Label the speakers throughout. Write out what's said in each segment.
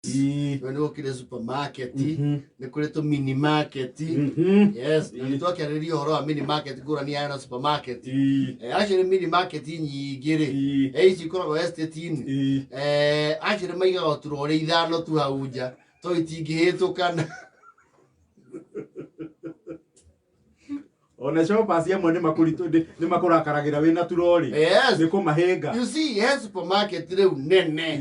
Speaker 1: Nĩ gũkĩrĩ supermarket, nĩ kũrĩ tũ mini market. Yes, na nĩ twakĩarĩrĩria ũhoro wa mini market, ngũrani yayo na supermarket. Actually mini market nyingĩ rĩ, ici ikoragwo estate-inĩ. Actually maigaga turorĩ ithano tu hau nja to itingĩhĩtũkana.
Speaker 2: Ona shoppers amwe nĩ makũritũ nĩ makũrakaragĩra wĩna turori. Nĩ kũmahĩnga.
Speaker 1: You see, he supermarket rĩu nene.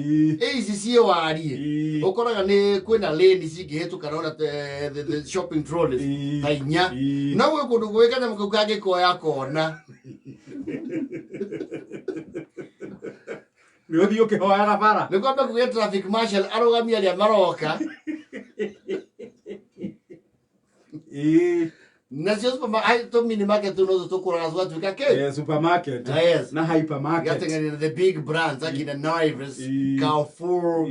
Speaker 1: Ici ciĩ wariĩ. Ũkoraga nĩ kwĩna lane cingĩhĩtũkana ona the shopping trolleys ta inya. No gwĩ kũndũ gwĩ kanyamũ kau kangĩkoya kona.
Speaker 2: Nĩ ũthiĩ ũkĩhoyaga bara.
Speaker 1: Nĩ kwamba kũgĩa traffic marshal arũgamie arĩa maroka. Nacio supermarket tũ mini market tũ no tũkũraga tũgatuĩka kĩ?
Speaker 2: Supermarket.
Speaker 1: Yes.
Speaker 2: Na hypermarket.
Speaker 1: Gateng'erire the big brands akina Naivas, Carrefour.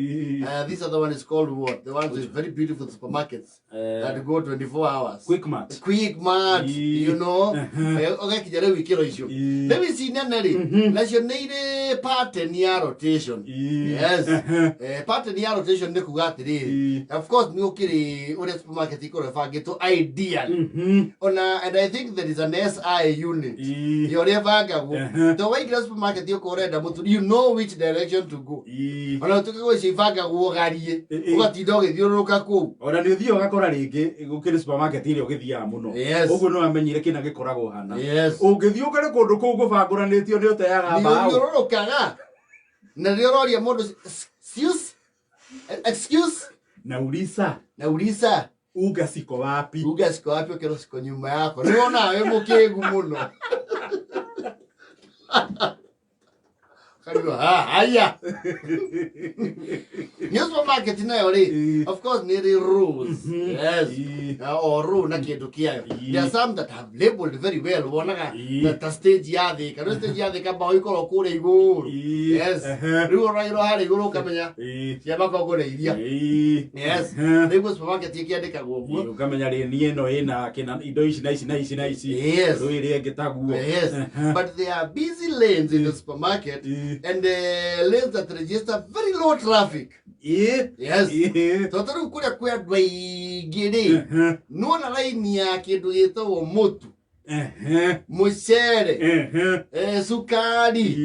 Speaker 1: This other one is called what? The ones with very beautiful supermarkets that go 24 hours.
Speaker 2: Quickmart.
Speaker 1: Quickmart, you know. Ũgakinya rĩu ikĩro icio. Rĩu ici nene rĩ, nacio nĩ irĩ pattern ya rotation. Yes. Pattern ya rotation nĩ kuga atĩrĩrĩ, of course nĩ ũkĩrĩ ũrĩa supermarket ikoragwo ĩbangĩtwo ideal. Ona and I think there is an SI unit ya ũrĩa ĩbangagwo. To waingĩra supermarket ũkorwo ũrenda mũtu, you know which direction to go. Ona ũtuĩke gwĩ icio ibangagwo gariĩ, ũgatinda ũgĩthiũrũrũka kũu.
Speaker 2: Ona nĩ ũthiaga ũgakora rĩngĩ gũkĩrĩ supermarket ĩrĩa ũgĩthiaga mũno. Ũguo nĩ wamenyire kĩna gĩkoragwo hana. Ũngĩthiĩ ũkore kũndũ kũu gũbangũranĩtio nĩ ũteaga
Speaker 1: Nĩ
Speaker 2: mbaũ.
Speaker 1: ũthiũrũrũkaga na rĩrĩa ũroria mũndũ, excuse, excuse,
Speaker 2: Nauliza.
Speaker 1: Nauliza.
Speaker 2: Unga siko wapi?
Speaker 1: Unga siko wapi? Ũkĩrwo siko nyuma yako. Nĩ wonaga wĩ mũkĩgu mũno. Kariwa, ha, haya. Nĩ supermarket nayo rĩ, of course nĩ ĩrĩ rules. Yes. O rule na kĩndũ kĩayo. There are some that have labeled very well. Wonaga ta stage ya Thika. Rĩu stage ya Thika mbaũ ikoragwo kũrĩa igũrũ. Yes. Rĩu ũragĩrwo harĩa igũrũ ũkamenya cia makongo nĩ iria. Yes. Rĩu supermarket ĩkĩandĩkagwo ũguo.
Speaker 2: Ũkamenya rĩni ĩno ĩna kĩna indo ici na ici na ici na ici. Rĩu ĩrĩa ĩngĩ taguo.
Speaker 1: Yes. But there are busy lanes in the supermarket and lanes that register very low traffic. Yes. Tondũ rĩu kũrĩa kwĩ andũ aingĩ rĩ, nĩwona raini ya kĩndũ gĩtagwo mũtu, mũcere, cukari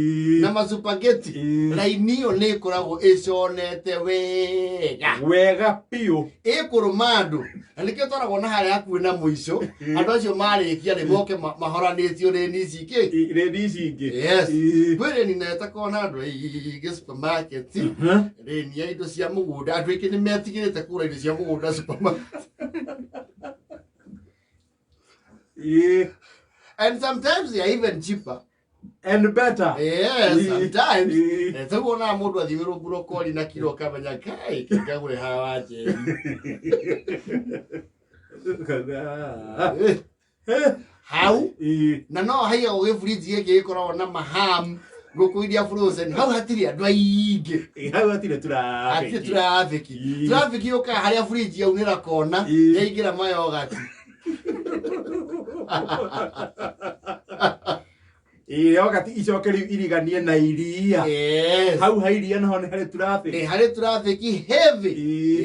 Speaker 1: na macupageti, raini ĩyo nĩ ĩkoragwo ĩconete wega.
Speaker 2: Wega biũ.
Speaker 1: Ĩkũrũma andũ. Na nĩkĩo twaragwo na harĩa hakuhĩ na mũico, andũ acio marĩkia rĩ moke mahoranĩtio rĩni ici kĩ?
Speaker 2: Rĩni ici ingĩ.
Speaker 1: Yes. Kwĩ rĩni nayo ĩtakoragwo na andũ aingĩ supermarket, rĩni ya indo cia mũgũnda. Andũ aingĩ nĩ metigĩrĩte kũgũra indo cia mũgũnda supermarket. And sometimes they are even cheaper.
Speaker 2: And better.
Speaker 1: Yes, sometimes. Rĩu wonaga mũndũ athimĩrwo mburokori na kiro ũkamenya kai kĩngagũre haha wa njeri. Hau na no haigagwo gĩburinji gĩkĩ gĩkoragwo na maham ngũkũ iria frozen, hau hatirĩ andũ aingĩ.
Speaker 2: Hau hatirĩ traffic.
Speaker 1: Hatirĩ traffic. Traffic yũkaga harĩa fridge yaunĩra kona, yaingĩra mayogati.
Speaker 2: Yogati icoke rĩu iriganie na iria. Hau ha iria naho nĩ harĩ traffic.
Speaker 1: Nĩ harĩ traffic heavy.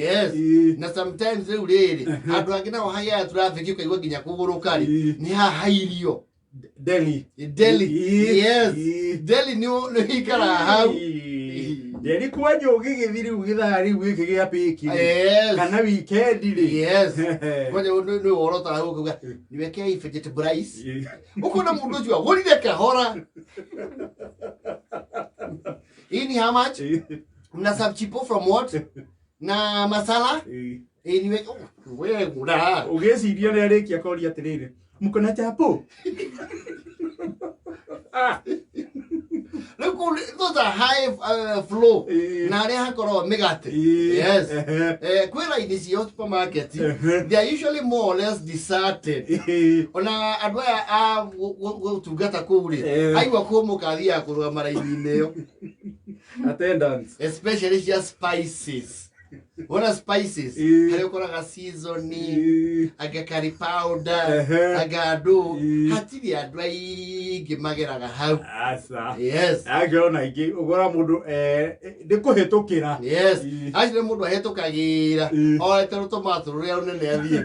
Speaker 1: Yes. Na sometimes rĩu rĩrĩ, andũ angĩ nao hagĩaga traffic ũkaigua nginya kũgũrũka rĩ, nĩ haha ha irio.
Speaker 2: Deli.
Speaker 1: Deli. Yes. Deli nĩ ũikaraga hau.
Speaker 2: Deli kwanja ũgĩgĩthi rĩu gĩthaa rĩu gĩkĩ gĩa piki rĩ. Kana wikendi rĩ.
Speaker 1: Yes. Kwanja nĩ worotaga gũkũ uga niwekei vegetable rice. Ũkona mũndũ ũcio agũrire kahora. Hii ni how much? Mna serve chipo from what? Na masala? Hii niwe oh, we gũra.
Speaker 2: Ũgĩciria nĩ arĩkia koria atĩrĩrĩ, mko na chapo?
Speaker 1: Rĩu kũu those are high flow. Na harĩa hakoragwo mĩgate. Yes. Kwĩ raini cia supermarket. They are usually more or less deserted. Ona andũ aya a gũtungata kũu rĩ, aigua kũmũka athiaga kũrũgama raini-inĩ ĩyo.
Speaker 2: Attendance.
Speaker 1: Especially cia spices. Wona spices
Speaker 2: Ĩĩ.
Speaker 1: harĩa ũkoraga seasoning,
Speaker 2: Ĩĩ.
Speaker 1: anga curry powder,
Speaker 2: Ehe.
Speaker 1: anga andũ
Speaker 2: Ĩĩ.
Speaker 1: hatirĩ andũ aingĩ mageraga hau.
Speaker 2: Aca.
Speaker 1: Yes.
Speaker 2: Angĩona ingĩ ũgora mũndũ nĩ kũhĩtũkĩra.
Speaker 1: Yes.
Speaker 2: Ĩĩ.
Speaker 1: Acio nĩ mũndũ ahĩtũkagĩra
Speaker 2: Ĩĩ.
Speaker 1: orete rũtomatũ rũrĩa rũnene athiĩ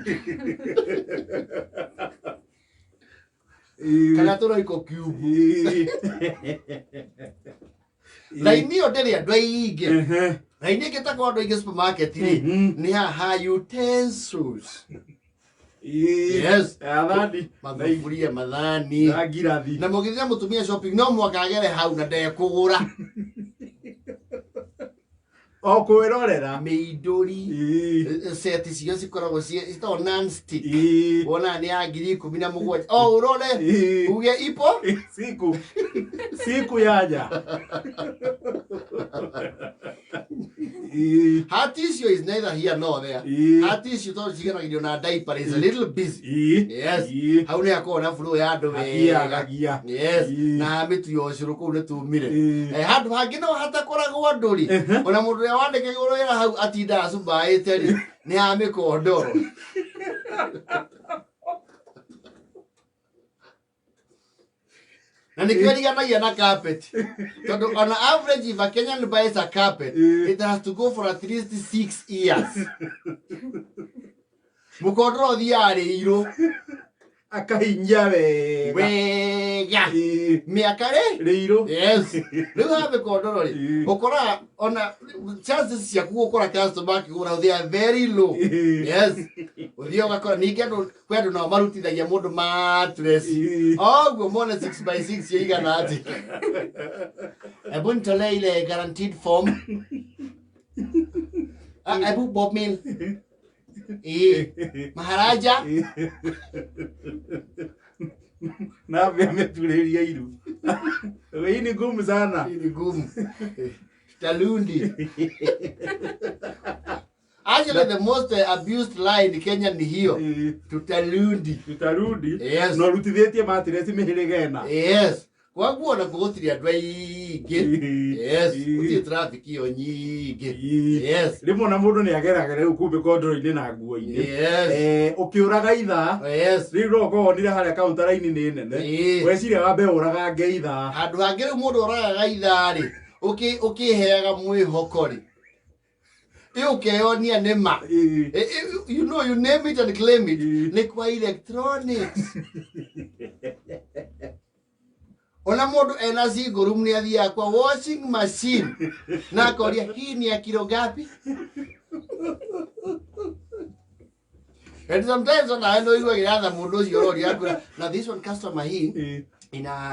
Speaker 2: Ĩĩ.
Speaker 1: kana tũroiko cube.
Speaker 2: Ĩĩ.
Speaker 1: Raini ĩyo ndĩrĩ andũ aingĩ.
Speaker 2: Ehe.
Speaker 1: Raini ĩngĩ ĩtakoragwo andũ aingĩ supermarket rĩ
Speaker 2: Mhm.
Speaker 1: nĩ haha utensils.
Speaker 2: Ĩĩ.
Speaker 1: Yes.
Speaker 2: Athani.
Speaker 1: Mathuburia, mathani.
Speaker 2: Na ngirathi.
Speaker 1: Na mũgĩthia mũtumia shopping no mũhaka agere hau na ndekũgũra.
Speaker 2: O kwĩrorera.
Speaker 1: Mĩindũri.
Speaker 2: Ĩĩ.
Speaker 1: Seti cio cikoragwo ciĩtagwo non-stick.
Speaker 2: Ĩĩ.
Speaker 1: Wona nĩ ya 17,000. O ũrore
Speaker 2: Ĩĩ.
Speaker 1: uge ipo
Speaker 2: Siku. Siku yaja. Ĩĩ.
Speaker 1: Heart issue is neither here nor there.
Speaker 2: Ĩĩ.
Speaker 1: Heart issue tondũ cigeragĩrio na diaper is a little busy.
Speaker 2: Ĩĩ.
Speaker 1: Yes.
Speaker 2: Ĩĩ.
Speaker 1: Hau nĩ hakoragwo na flow ya andũ wega.
Speaker 2: Hatiagagia.
Speaker 1: Yes.
Speaker 2: Ĩĩ.
Speaker 1: Na mĩtu ya ũcũrũ kũu nĩ tumire.
Speaker 2: Ĩĩ.
Speaker 1: Handũ hangĩ no hatakoragwo andũ rĩ.
Speaker 2: Ehe.
Speaker 1: Ona mũndũ ũrĩa wandĩkĩirwo wĩra hau atindaga acumbaĩte rĩ nĩ ha mĩkondoro. Na nĩkĩo ĩriganagia na carpet. Tondũ on average if a Kenyan buys a carpet,
Speaker 2: Ĩĩ.
Speaker 1: it has to go for at least 6 years. Mũkondoro ũthiaga rĩirũ
Speaker 2: Akahinyia wega.
Speaker 1: wega.
Speaker 2: Ĩĩ.
Speaker 1: Mĩaka rĩ?
Speaker 2: Rĩirũ.
Speaker 1: Yes. Rĩu ha mĩkondoro rĩ,
Speaker 2: Ĩĩ.
Speaker 1: ũkoraga ona chances ciaku gũkora customer akĩgũra they are very low.
Speaker 2: Ĩĩ.
Speaker 1: Yes. Ũthiaga ũgakora ningĩ andũ kwĩ andũ nao marutithagia mũndũ mattress.
Speaker 2: Ĩĩ.
Speaker 1: Oguo mone 6 by 6 ĩigana atĩ. Hebu nitolee ile guaranteed form. Ah, hebu Bob Mill. Ĩĩ. Maharaja.
Speaker 2: Nabe ameturĩria iru. Hii ni ngumu sana.
Speaker 1: Hii ni ngumu. Talundi. Actually the most abused line in Kenya ni hiyo.
Speaker 2: Ĩĩ.
Speaker 1: Tutalundi.
Speaker 2: Tutarudi.
Speaker 1: Yes.
Speaker 2: Na ũrutithĩtie matireci mĩhĩrĩga ĩna.
Speaker 1: Yes. Kwoguo ona gũtirĩ andũ aingĩ. Yes.
Speaker 2: Ĩĩ.
Speaker 1: Gũtirĩ traffic ĩyo nyingĩ.
Speaker 2: Ĩĩ.
Speaker 1: Yes.
Speaker 2: Rĩmwe ona mũndũ nĩ ageragera rĩu kũu mĩkondoro-inĩ na nguo-inĩ.
Speaker 1: Yes.
Speaker 2: Ũkĩũraga ithaa
Speaker 1: Yes.
Speaker 2: rĩu no ũkorwo wonire harĩa counter raini nĩ nene.
Speaker 1: Ĩĩ.
Speaker 2: Weciria wambe ũragange ithaa.
Speaker 1: Handũ hangĩ rĩu mũndũ oragaga ithaa rĩ, ũkĩheaga mwĩhoko rĩ. Ĩ ũkeyonia nĩ ma.
Speaker 2: Ĩĩ.
Speaker 1: You know, you name it and claim it.
Speaker 2: Ĩĩ.
Speaker 1: Nĩ kwa electronics. Ona mũndũ ena single room nĩ athiaga kwa washing machine na akoria hii ni ya kilo ngapi? And sometimes ona no iguagĩra tha mũndũ ũcio ũroria akwĩra, na this one customer hii
Speaker 2: Ĩĩ.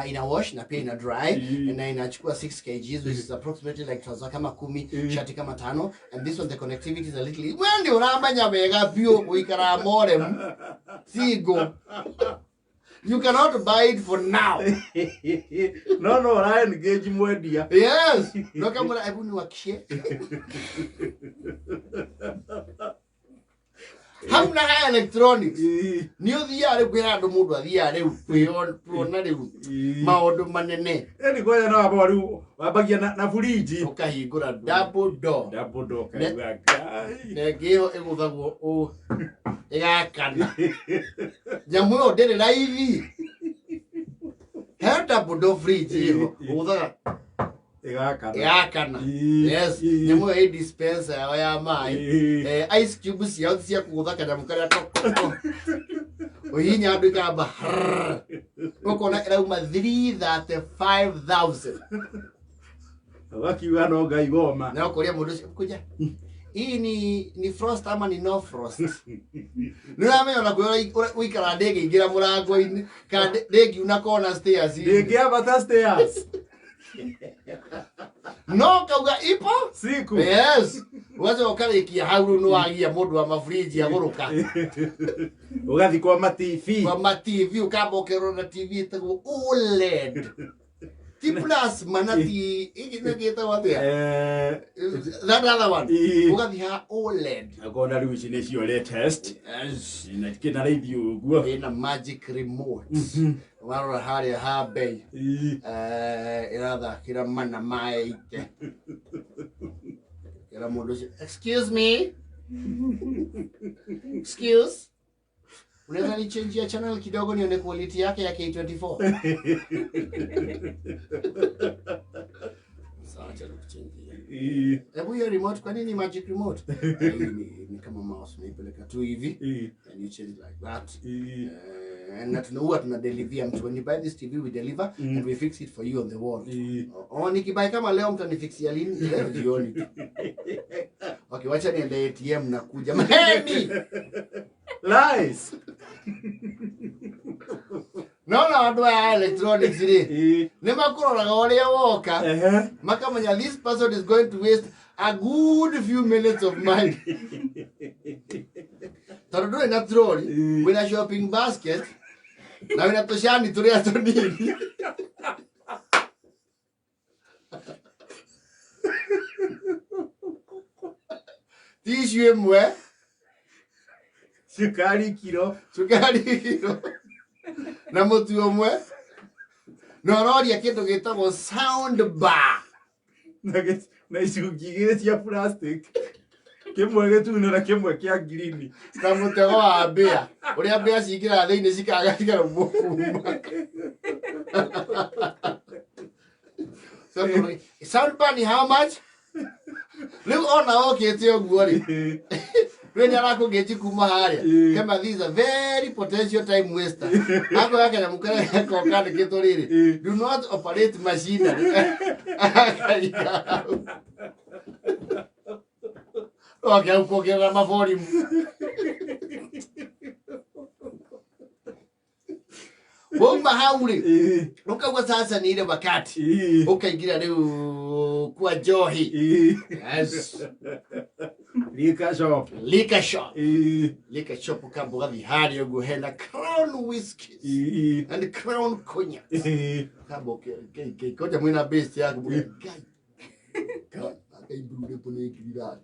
Speaker 1: ina wash na pia ina dry
Speaker 2: Mm.
Speaker 1: na inachukua 6 kgs which is approximately like trouser kama 10
Speaker 2: Mm.
Speaker 1: shati kama 5 and this one the connectivity is a little we nĩ ũramenya wega biũ gũikara morem single you cannot buy it for now.
Speaker 2: No no ũra engage mwendia.
Speaker 1: Yes. No kamwĩra hebu niwakishie hau na ha electronics
Speaker 2: Ĩĩ.
Speaker 1: nĩ ũthiaga rĩu kwĩra andũ mũndũ athiaga rĩu kuona rĩu
Speaker 2: Ĩĩ.
Speaker 1: maũndũ manene
Speaker 2: Ĩni kwanja no wamba rĩu wambagia na burinji.
Speaker 1: ũkahingũra double door.
Speaker 2: Double door kaigua Ngai.
Speaker 1: Na ĩngĩ ĩyo ĩgũthagwo ũũ ĩgakana. Nyamũ ĩyo ndĩrĩ raithi. He double door fridge ĩho ũgũthaga
Speaker 2: Ĩgakana.
Speaker 1: ĩgakana.
Speaker 2: Ĩĩ.
Speaker 1: Yes.
Speaker 2: Ĩĩ.
Speaker 1: Nyamũ ĩyo ĩ dispenser yao ya maĩ.
Speaker 2: Ĩĩ.
Speaker 1: Ice cube ciao ti cia kũgũtha kanyamũ karĩa toko. Ũhihinya andũ ikamba hrrr. Ũkona ĩrauma 335,000.
Speaker 2: Ũgakiuga no Ngai woma.
Speaker 1: Na ũkoria mũndũ ũcio kuja hii ni frost ama ni no frost? Nĩ ũramenya ona kwĩ ũikara ndĩngĩingĩra mũrango-inĩ kana ndĩngiuna kona stairs.
Speaker 2: Ndĩngĩambata stairs.
Speaker 1: No kauga ipo.
Speaker 2: Siku.
Speaker 1: Yes. Ũgacoka ũkarĩkia hau rĩu nĩ wagia mũndũ wa mafriji agũrũka.
Speaker 2: Ũgathiĩ kwa ma TV.
Speaker 1: Kwa ma TV ũkamba ũkerora TV ĩtagwo OLED. Ti plasma na ti ĩngĩ nĩ ĩtagwo atĩa? That other one.
Speaker 2: Ĩĩ.
Speaker 1: Ũgathiĩ ha OLED.
Speaker 2: Ũkona rĩu ici nĩcio latest.
Speaker 1: Yes.
Speaker 2: Na kĩna raithi ũguo.
Speaker 1: Ĩna magic remote. Warora harĩa ha bei.
Speaker 2: Ĩĩ.
Speaker 1: Ĩrathakĩra mana ma 80. Kera mũndũ ũcio, "Excuse me, excuse, unaweza nichenjia channel kidogo nione quality yake ya K24?" Sawa, acha nikuchenjie. Hebu hiyo remote, kwa nini magic remote? Hii ni kama mouse, unaipeleka tu hivi and you change like that. Na tunaua tunadelivia mtu. When you buy this TV, we deliver and we fix it for you on the wall. Oh, nikibuy kama leo mtanifixia lini? Leo jioni tu. Okay, wacha niende ATM na kuja. Maheni!
Speaker 2: Lies.
Speaker 1: Naona andũ aya electronics rĩ, nĩ makũroraga ũrĩa woka, makamenya this person is going to waste a good few minutes of mine. Tondũ ndũrĩ na trolley, wĩna shopping basket, na wĩna tũcani tũrĩa tũnini. Tissue ĩmwe,
Speaker 2: cukari kiro,
Speaker 1: cukari kiro, na mũtu ũmwe, na ũroria kĩndũ gĩtagwo sound bar.
Speaker 2: Na icungi igĩrĩ cia plastic, kĩmwe gĩtune na kĩmwe kĩa ngirini.
Speaker 1: Na mũtego wa mbĩa ũrĩa mbĩa cingĩraga thĩinĩ cikaga cikarũmwo kuma. So, sound bar ni how much? Rĩu ona okĩte ũguo rĩ, rĩu nĩ arakũngĩnji kuma harĩa. Kema, this is a very potential time waster. Akoya kanyamũ karĩa gakoragwo kandĩkĩtwo rĩrĩ, "Do not operate machinery," akaiga hau. Oke hau kuongerera maborimu. Wauma hau rĩ, ũkauga sasa ni ile wakati ũkaingĩra rĩu kwa njohi. Yes.
Speaker 2: Liquor shop.
Speaker 1: Liquor shop. Liquor shop, ũkamba ũgathiĩ harĩa ũguo hena Crown whiskies and Crown cognac. Ũkamba koja mwĩna base yaku mũge, Ngai Ngai, Blue Label nĩ 30,000.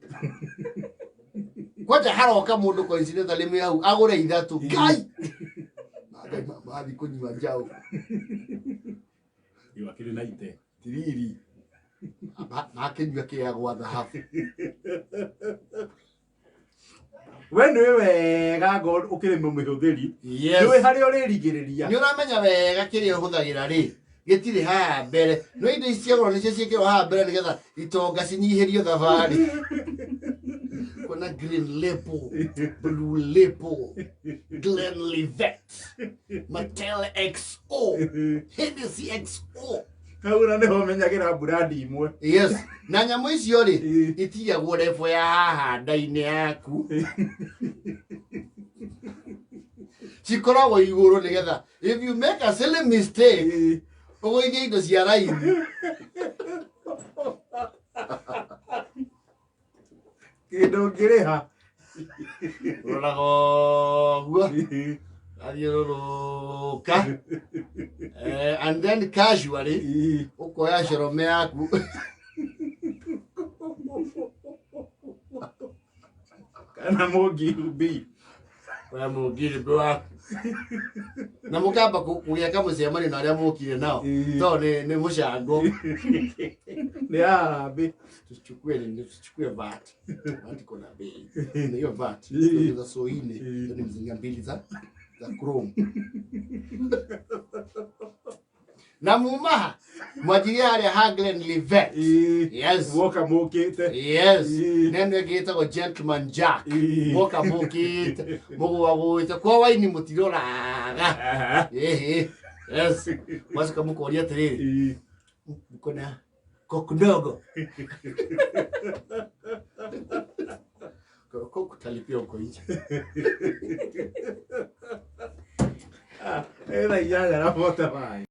Speaker 1: Kwanja haroka mũndũ coincidentally mwĩ hau agũre ithatũ. Ngai Ngai, mathiĩ kũnyua njaũ.
Speaker 2: Iwa akĩrĩ na ite.
Speaker 1: Tiriri makĩnyua kĩa gwa thahabu.
Speaker 2: We nĩwe wega ngo ũkĩrĩ mũmĩhũthĩri.
Speaker 1: Yes.
Speaker 2: Nĩwe harĩa ũrĩrigĩrĩria.
Speaker 1: Nĩ ũramenya wega kĩrĩa ũhũthagĩra rĩ gĩtirĩ haha mbere, no indo ici cia goro nĩcio ciĩkĩrwo haha mbere nĩgetha itonga cinyihĩrio thabarĩ. Kuna Green Label, Blue Label, Glenlivet, Martell XO, Hennessy XO.
Speaker 2: Hau na nĩho menyagĩra brand imwe.
Speaker 1: Yes, na nyamũ icio rĩ, itigagwo level ya haha nda-inĩ yaku, cikoragwo igũrũ nĩgetha if you make a silly mistake ũgũithie indo cia raithi.
Speaker 2: Kĩndũ ũngĩrĩha.
Speaker 1: Ũroraga ũguo athiũrũrũka, and then casually ũkoya corome yaku.
Speaker 2: Kana mũngirubi.
Speaker 1: Oya mũngiribĩ waku na mũkamba kũgĩa kamũcemanio na arĩa mũkire nao, tondũ nĩ mũcango.
Speaker 2: Nĩ harambĩ.
Speaker 1: Tuchukue nini? Tuchukue VAT. VAT iko na bei, na hiyo VAT tuongeza so ine, hiyo ni mzinga mbili za chrome na mumaha mwanjirie harĩa ha Glenlivet. Yes.
Speaker 2: Woka mũkĩte.
Speaker 1: Yes. Neno ĩngĩ ĩtagwo Gentleman Jack. Mwoka mũkĩte mũgũagũĩte kwa waini mũtiroraga. Ĩhĩ, yes, mwacoka mũkoria atĩrĩrĩ, "Mko na Coke ndogo?" Coke utalipia huko nje.
Speaker 2: Ĩna 8:45.